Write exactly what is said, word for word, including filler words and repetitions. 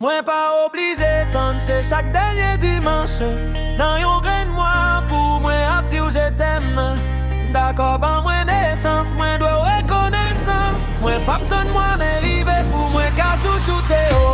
Mwen pa oblije tann, se chak dènye dimanch nan yon grenn mwa pou mwen ap di w je t'aime. M dakò, ban mwen nesans, mwen dwe w rekonesans. Mwen p ap tann mwa me rive pou mwen ka chouchoute w.